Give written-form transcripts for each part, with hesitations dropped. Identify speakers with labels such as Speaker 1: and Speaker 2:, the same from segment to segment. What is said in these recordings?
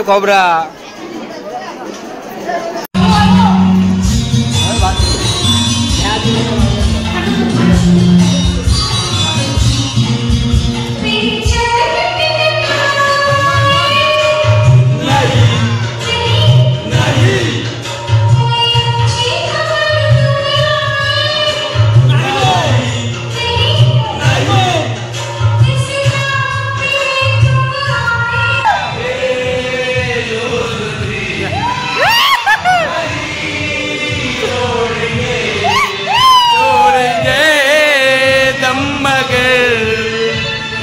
Speaker 1: खोबरा.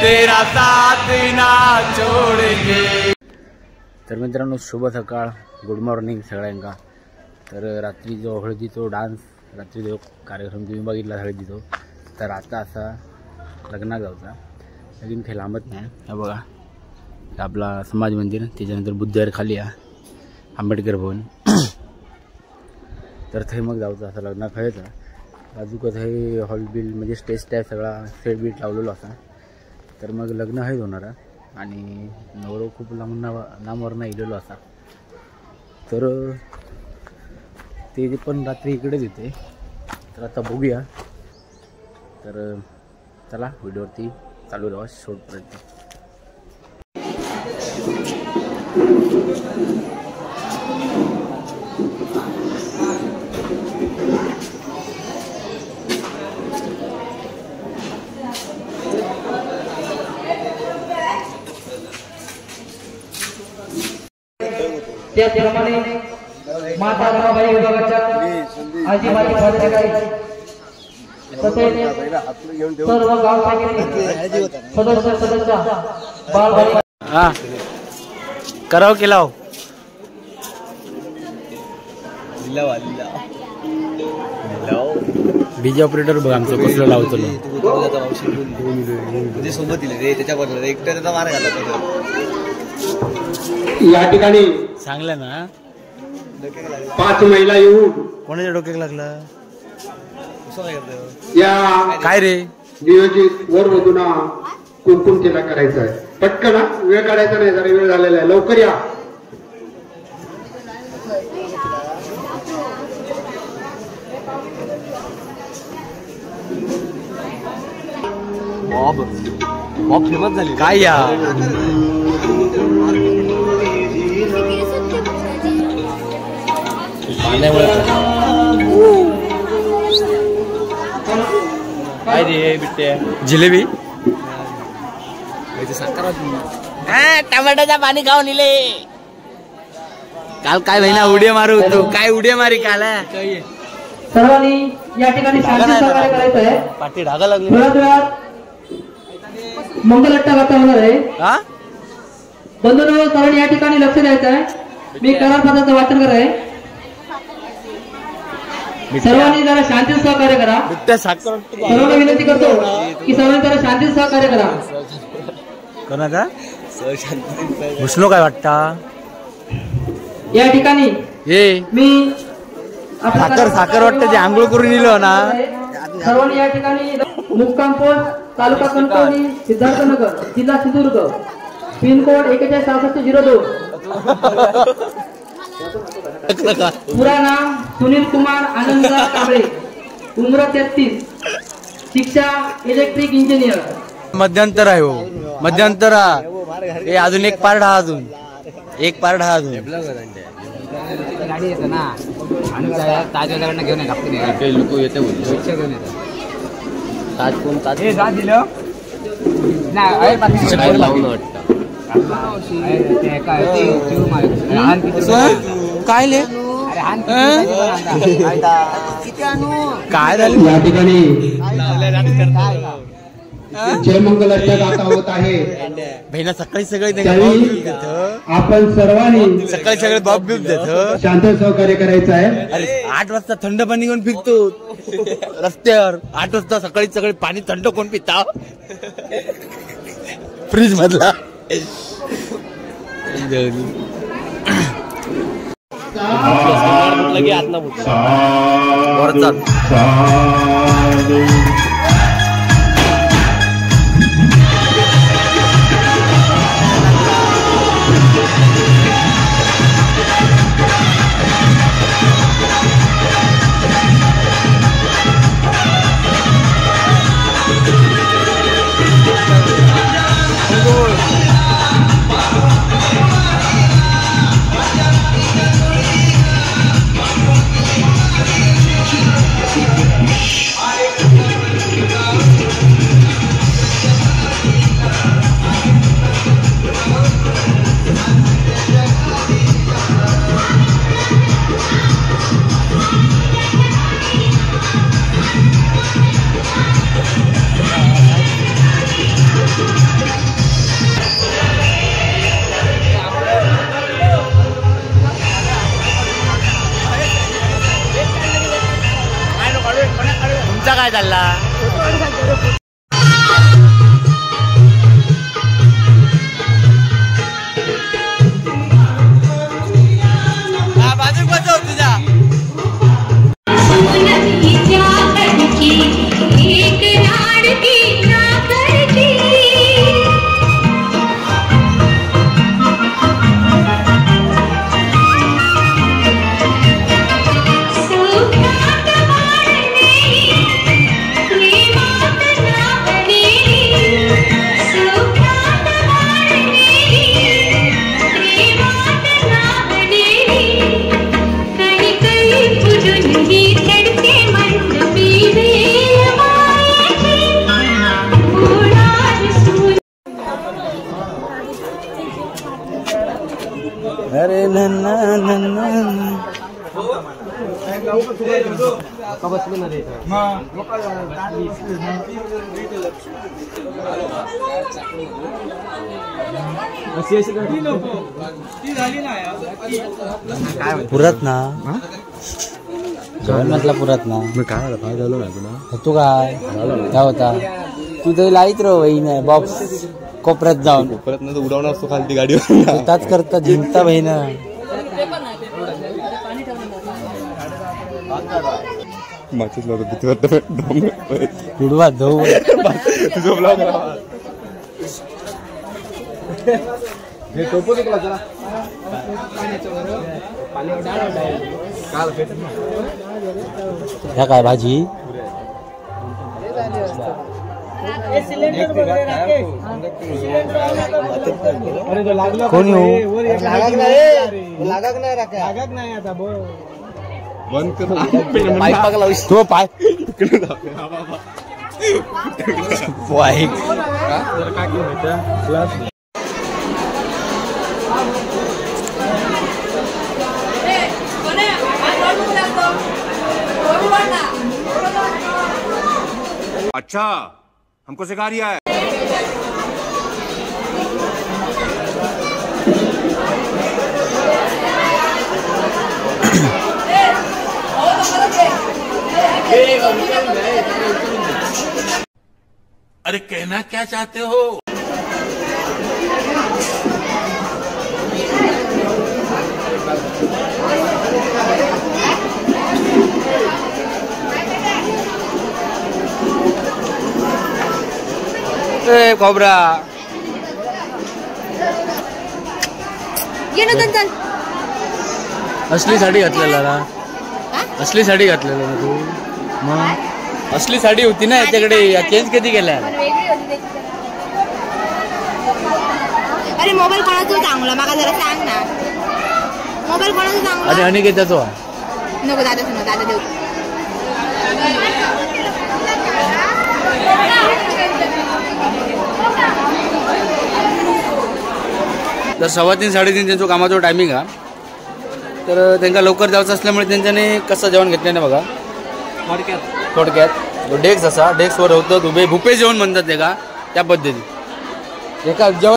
Speaker 2: तेरा साथ ना छोड़ेंगे.
Speaker 1: तर मित्रांनो शुभ सकाळ, गुड मॉर्निंग सगळ्यांका. तर रात्री जो हळदीचो डान्स, रात्री जो कार्यक्रम तुम्ही बघितला हळदीचो, तर आता असा लग्नात जाऊचा. लगीन काही लांबत नाही. हा बघा आपला समाज मंदिर, त्याच्यानंतर बुद्धविहार खाली आहे आंबेडकर भवन. तर थंय मग जाऊचा असा लग्नात खायचा. बाजूक थंय हॉल बिल म्हणजे स्टेज टाईप सगळा सेट बीट लावलेलो असा. तर मग लग्न हेच होणार आणि नवरो खूप लांब लांबवरनं इलेलो असा. तर ते पण रात्री इकडेच येते. तर आता बघूया. तर चला व्हिडिओवरती चालू राहा शेवटपर्यंत.
Speaker 3: त्याचप्रमाणे माता रमाबाई विभागाच्या आजी माजी पदाधिकारी तसेच सर्व गावसांचे सदस्य सदस्य बालबालिका
Speaker 1: हा कराव केलाव डीजे ऑपरेटर बघ आमचं कसलं लावतो
Speaker 4: सोबत दिले रे त्याच्याबरोबर एकटा त्याचा मार घातला
Speaker 5: या ठिकाणी.
Speaker 1: सांगलं ना
Speaker 5: 5 महिला येऊन
Speaker 1: कोणाच्या डोक्यात लागला
Speaker 5: या
Speaker 1: काय रे
Speaker 5: नियोजित वर वधूना कुंकुम तिला करायचं आहे. पटकन वेळ काढायचा नाही, जरा वेळ झालेला आहे, लवकर या.
Speaker 4: मॉब मॉब फेमस झाली
Speaker 1: काय या काय रे बिट्टे जिलेबी टमाट्याचा पाणी खाऊन इले काल. काय महिना उड्या मारू तू काय उड्या मारी काल.
Speaker 3: सर्वांनी या ठिकाणी शांती सहकार्य करायचं आहे.
Speaker 1: पाठी ढागा लागली.
Speaker 3: थोड्याच वेळात मंगलअट्टा गाथा होणार आहे. बंधूंनो सर्वांनी या ठिकाणी लक्ष द्यायचं आहे. मी करारपत्राचं वाचन करत आहे. सर्वांनी जरा शांती सहकार्य करा. सर्वांना विनंती करतो की सर्वांनी जरा शांती सहकार्य करा.
Speaker 1: कोणाचा घुसलो काय वाटता
Speaker 3: या ठिकाणी मी
Speaker 1: साखर साखर वाटतं जे आंघोळ करून इलो ना.
Speaker 3: सर्वांनी या ठिकाणी मुक्काम पोस्ट तालुका कणकवली सिद्धार्थनगर जिल्हा सिंधुदुर्ग पिनकोड 416602. पुरा नाम सुनील कुमार आनंद कांबळे, उम्र 33, शिक्षा इलेक्ट्रिक इंजिनियर.
Speaker 1: मध्यंतर आहे हो, मध्यंतर हे अजून एक पार्ट हा, अजून एक पार्ट हा अजून.
Speaker 6: गाडी येते ना ताज घेऊन
Speaker 1: लोक येते ताज कोण ताज
Speaker 6: दिलं
Speaker 1: काय ले काय झालं
Speaker 5: या ठिकाणी जयमंगल अष्टगाथा होत आहे.
Speaker 1: बहिणा सकाळी सगळे
Speaker 5: आपण सर्वांनी
Speaker 1: सकाळी सगळे बाप बीप देत
Speaker 5: शांत सहकार्य करायचं आहे.
Speaker 1: अरे 8 वाजता थंड पाणी घेऊन फिरतो रस्त्यावर. 8 वाजता सकाळी सगळे पाणी थंड कोण पिता फ्रीज मधला. काय चालला? बाजूक बसव तुझ्या. अरे नन्ना नन्ना पुरत ना जेवण म्हटलं पुरत ना.
Speaker 5: मग काय झालं? काय झालं ना तुला?
Speaker 1: तू काय काय होता तू तरी लाईत रो बहीण बॉक्स कोपऱ्यात जाऊन.
Speaker 4: कोपऱ्यात ना उडवणार असतो खालती गाडीवर.
Speaker 1: ताच करता जिंकता बहीण. उडवा जाऊ ह्या काय भाजी? कोणी हो? तो पाय
Speaker 2: अच्छा हमको सिखा रिया है. अरे कहना क्या चाहते हो?
Speaker 1: ए कोबरा
Speaker 7: ये ना चल.
Speaker 1: असली साडी घातलेला ना? असली साडी घातलेला ना तू? मग असली साडी होती ना याच्याकडे, चेंज कधी केल्या?
Speaker 7: अरे मोबाईल कोणाचा चांगला माका जरा सांग ना. मोबाईल कोणाचा चांगला?
Speaker 1: अरे अनिकेताचा.
Speaker 7: नको दादा नको दादा देऊ.
Speaker 1: तर 3:15 3:30 त्यांचा कामाचा टायमिंग हा. तर त्यांना लवकर जायचं असल्यामुळे त्यांच्याने कसं जेवण घेतलं ना बघा. थोडक्यात थोडक्यात डेक्स असा डेक्सवर होतं उभे भुपे जेवण म्हणतात ते का त्या पद्धती एका जेवण.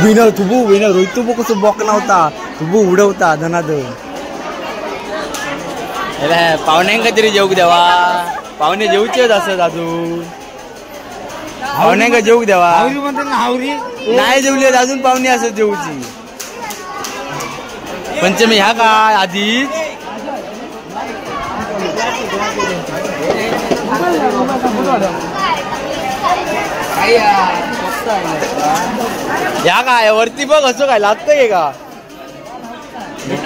Speaker 1: विनर तुबू विनर रोहित तुबू कसं बॉक नव्हता तुबू उडवता धनाधन. पाहुण्यांका तरी जेवूक द्यावा. पाहुणे जेवचेच असत अजून. पाहुण्यांका जेवूक द्यावा. नाही जेवली अजून पाहुणे असत जेवची. पंचमी ह्या काय आधीच ह्या काय वरती बघ असं काय लागतंय का?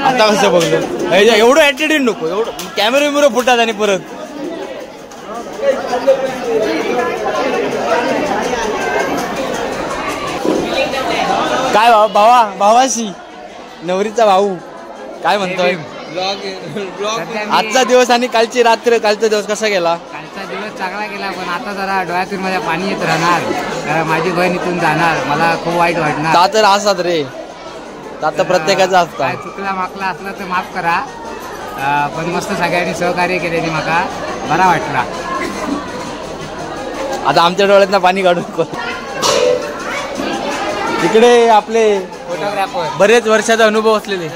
Speaker 1: आता कसं बघलं एवढं ऍटिट्यूड नको. एवढं कॅमेरा बिमेरो फुटात आणि परत काय भावा भावा भावाशी नवरीचा भाऊ काय म्हणतोय? आजचा दिवस आणि कालची रात्र, कालचा दिवस कसा गेला?
Speaker 6: कालचा दिवस चांगला गेला, पण आता जरा डोळ्यातून माझ्या पाणी येत राहणार, कारण माझी बहीण इथून जाणार, मला खूप वाईट वाटणार.
Speaker 1: ता तर असाच रे, ता तर प्रत्येकाचा असता.
Speaker 6: चुकला माकला असला तर माफ करा, पण मस्त सगळ्यांनी सहकार्य केल्याने माका बरा वाटला.
Speaker 1: आता आमच्या डोळ्यातनं पाणी काढू नको. इकडे आपले
Speaker 6: फोटोग्राफर
Speaker 1: बरेच वर्षाचा अनुभव असलेले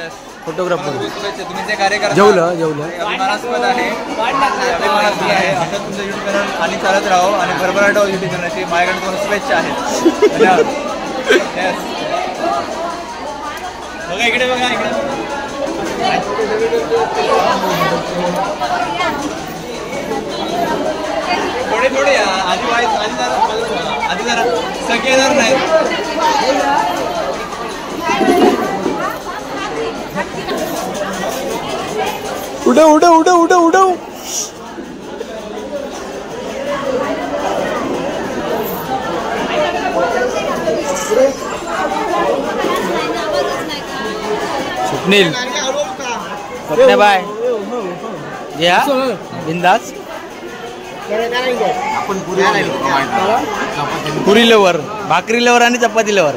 Speaker 1: फोटोग्राफर.
Speaker 4: तुम्ही जे कार्य करता
Speaker 1: जेवलं जेवलं
Speaker 4: अभिमानास्पद आहे, अभिमानास्पद आहे. असं तुमचं यूट्यूब चॅनल आणि चालत राहो आणि भरभराट हो यूट्यूब चॅनलची. माझ्याकडे तुम्हाला शुभेच्छा आहेत. बघा इकडे, बघा इकडे. थोडे थोडे आधी आधी जरा, आधी जरा सगळे येणार नाही.
Speaker 1: उडव उडव उडव उडव उडव. स्वप्नील, स्वप्ने बाय या बिंदास. पुरी लवर, भाकरी लवर आणि चपाती लवर.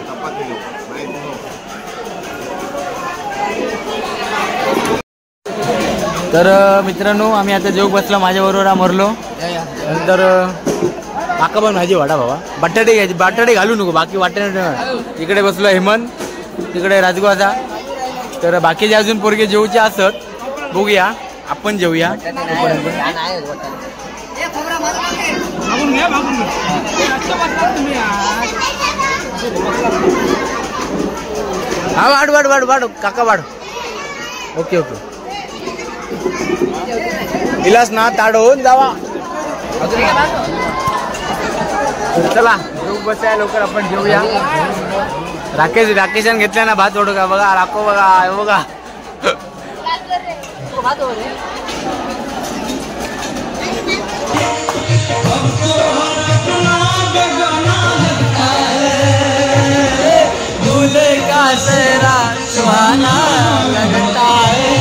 Speaker 1: तर मित्रांनो आम्ही आता जेवूक बसलो. माझ्याबरोबर मरलो. नंतर काका पण भाजी वाटा बाबा. बटाटे घ्यायचे, बटाटे घालू नको, बाकी वाटाणे. इकडे बसलो हेमंत, तिकडे राजगुआचा. तर बाकीचे अजून पोरगे जेवूचे असत, बघूया आपण जेवूया. हा वाढ वाढ वाढ वाढ काका वाढ. Okay okay. इलास ना ताड होऊन जावा. चला जेऊ बसाय लवकर, आपण जेवूया. राकेश, राकेशान घेतला ना भात ओढू का बघा, राखो बघा बघा.
Speaker 6: सुहाना लगता है,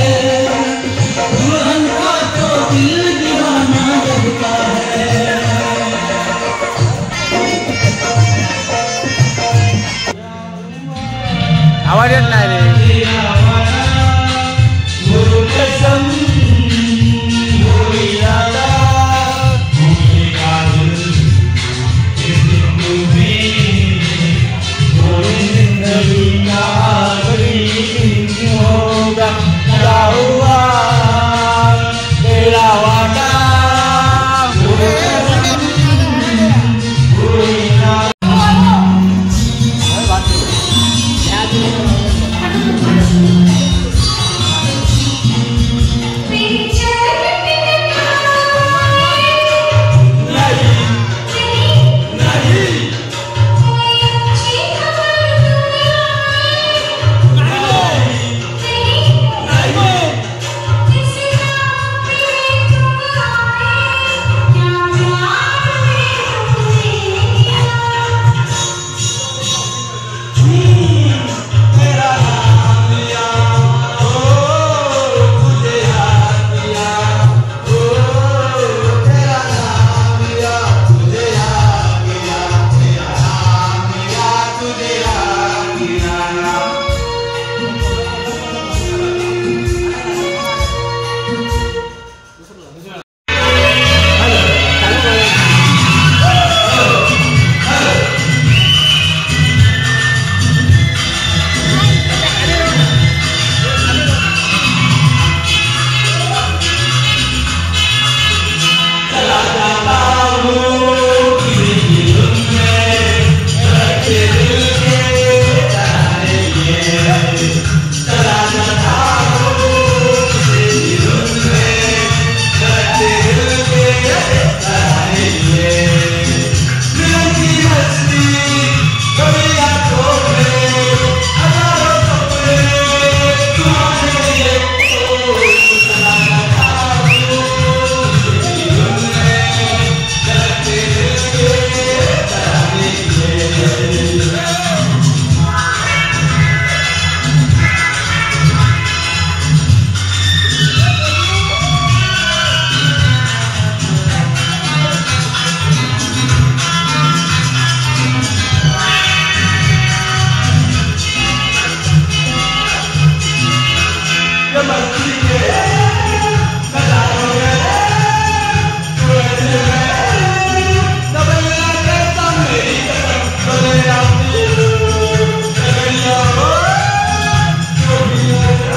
Speaker 6: दुल्हन का तो दिल दीवाना लगता है.
Speaker 1: आवाज येत नाही रे.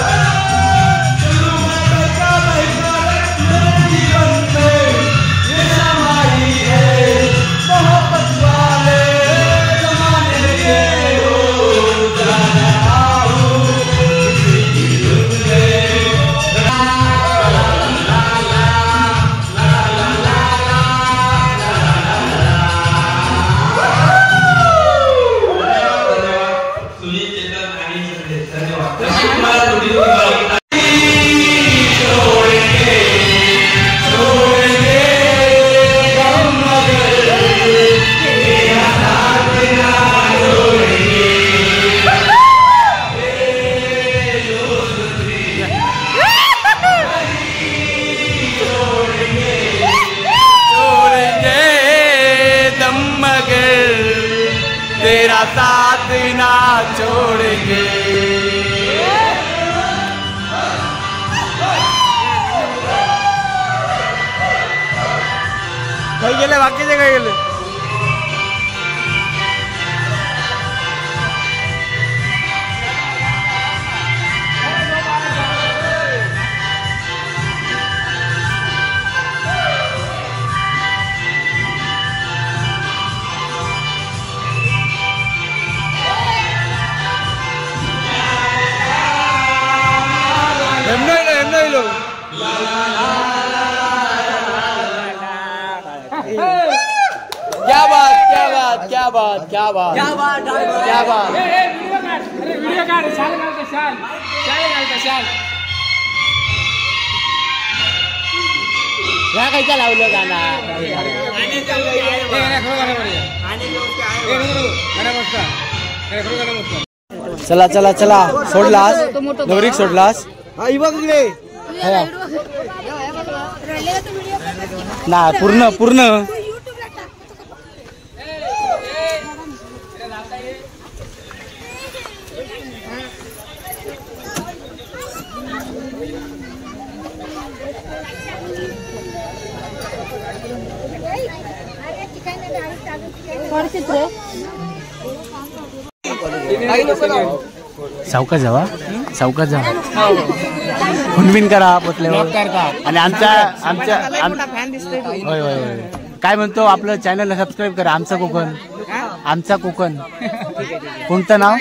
Speaker 2: Yeah.
Speaker 4: साथ ना छोड़ेंगे। काही गेले बाकीचे, काही गेले. क्या बात, क्या बात, क्या बात, क्या बात, क्या बात, क्या बात.
Speaker 6: अरे व्हिडिओ काढ, शाल घालता, शाल, शाल घालता, शाल.
Speaker 1: ह्या कायचा लावलं गाणं.
Speaker 4: चला चला चला, सोडलास नवरीक, सोडलास. ना पूर्ण पूर्ण.
Speaker 1: सावकाश जावा, सावकाश जावा. फोन करा पोचल्यावर. आणि आमच्या आमच्या होय होय होय, काय म्हणतो आपलं चॅनलला सबस्क्राईब करा. आमचा कोकण, आमचा कोकण. कोणतं नाव?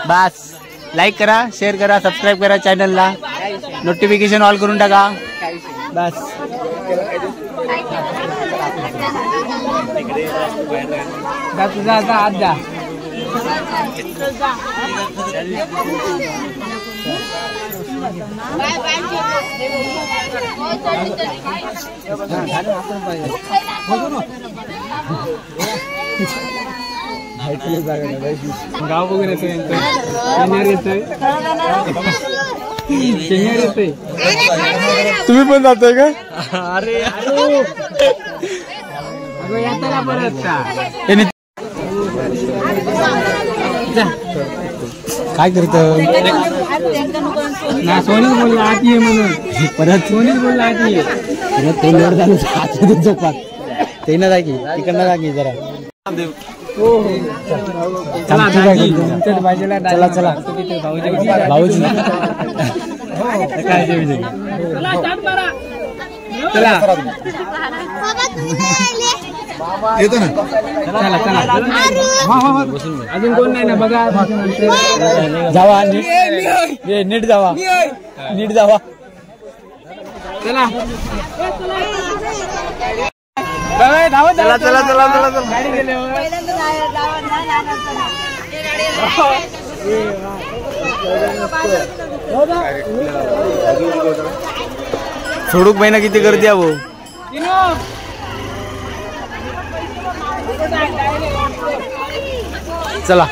Speaker 1: बस लाईक करा, शेअर करा, सबस्क्राईब करा चॅनलला, नोटिफिकेशन ऑल करून टाका. बस
Speaker 6: तुझा आता आत जा. गाव बघून येतोय, येतोय, येतोय.
Speaker 4: तुम्ही पण जातोय का?
Speaker 6: अरे अगं येताना परत
Speaker 1: काय करतो
Speaker 6: ना? सोनीच बोलला आत ये म्हणून,
Speaker 1: परत
Speaker 6: सोनीच बोलला आत ये.
Speaker 1: परत ते लोड झालं आतमध्ये झोपात. ते ना जागी, तिकडनं जागी जरा. चला चला भाऊजी,
Speaker 6: चला
Speaker 4: येतो ना.
Speaker 6: चला चला, अजून कोण नाही ना बघा.
Speaker 1: जावा नीट, जावा नीट, जावा.
Speaker 6: चला
Speaker 4: चला चला चला चला चला. सोडूक महिना किती गर्दी आहे भाऊ. चला.